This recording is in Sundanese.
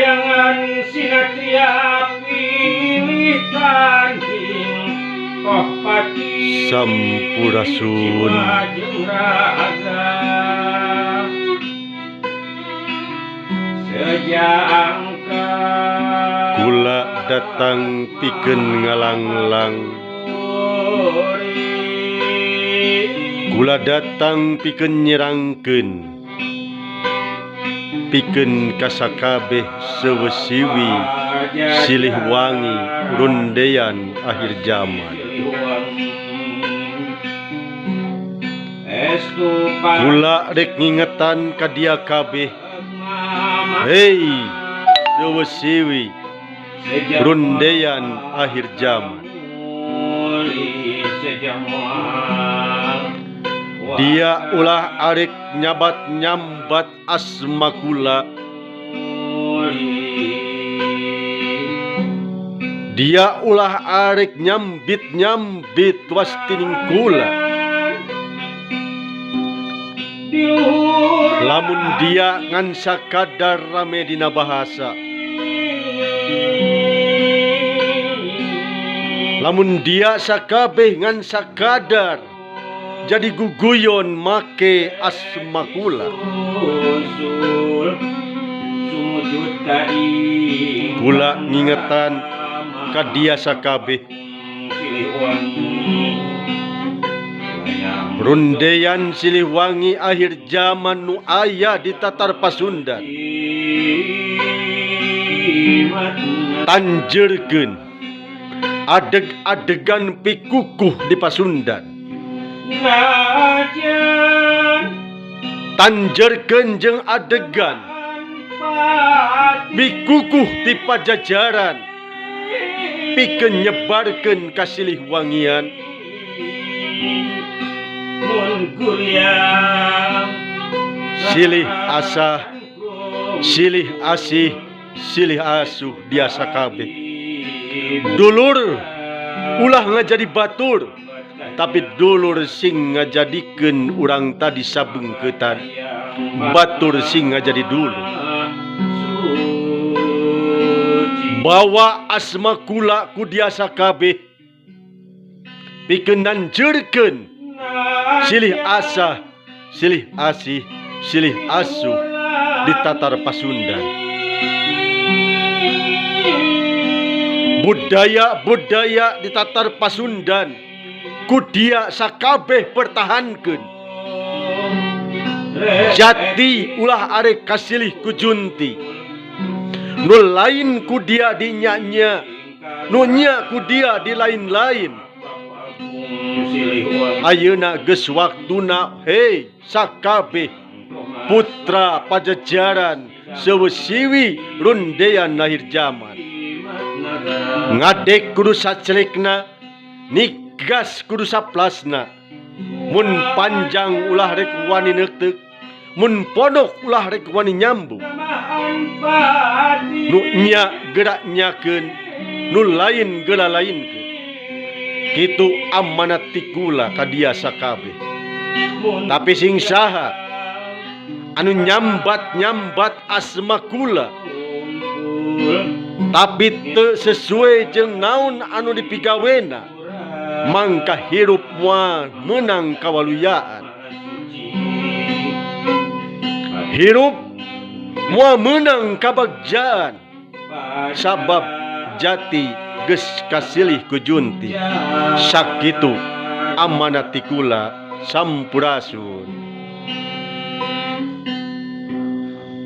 Layangan sinatria pilih tanding Tohpati Sampurasun. Jiwa jeung raga Sejaangka Kula datang pikeun ngalanglang, kula datang pikeun nyerangkeun, pikeun kasakabeh sewesiwi silih wangi rundeyan akhir zaman. Kula rek ngingetan ka dia kabeh, hei sewesiwi rundeyan akhir zaman. Dia ulah arek nyabat nyambat asma kula, dia ulah arek nyambit nyambit wastining kula. Lamun dia ngan sakadar rame dina bahasa, lamun dia sakabeh ngan sakadar jadi guguyon make asma kula. Kula ngingetan ka dia sakabeh, rundeyan Siliwangi akhir zaman nu aya di Tatar Pasundan. Tanjerkeun adeg-adegan pikukuh di Pasundan, tanjerkeun jeung adegan pikukuh di Pajajaran, pikeun nyebarkeun kasilihwangian. Silih asah, silih asih, silih asuh dia sakabeh. Dulur ulah ngajadi batur, tapi dulur sing ngajadikeun urang tadi sabengkeutan, batur sing ngajadi dulur. Bawa asma kula ku dia sakabeh, pikeun nanjeurkeun silih asah, silih asih, silih asuh di Tatar Pasundan. Budaya-budaya di Tatar Pasundan ku dia sakabeh pertahankeun. Jati ulah arek kasilih ku junti, nu lain ku dia dinya-nya, nu nya ku dia di lain-lain. Ayeuna geus waktuna hei sakabeh putra Pajajaran sewesiwi rundeyan akhir zaman. Ngadek kudu sacelekna, nigas kudu saplasna. Mun panjang ulah rek wani neuteuk, mun pondok ulah rek wani nyambung. Nu nya gerak nyakeun, nu lain geura lainkeun. Kitu amanat ti kula ka dia sakabeh. Tapi sing saha anu nyambat-nyambat asma kula, tapi teu sesuai jeung naon anu dipigawena, mangka hirup moal meunang kawaluyaan. Hirup moal meunang kabagjaan, sabab jati geus kasilih ku junti. Sakitu amanat ti kula. Sampurasun.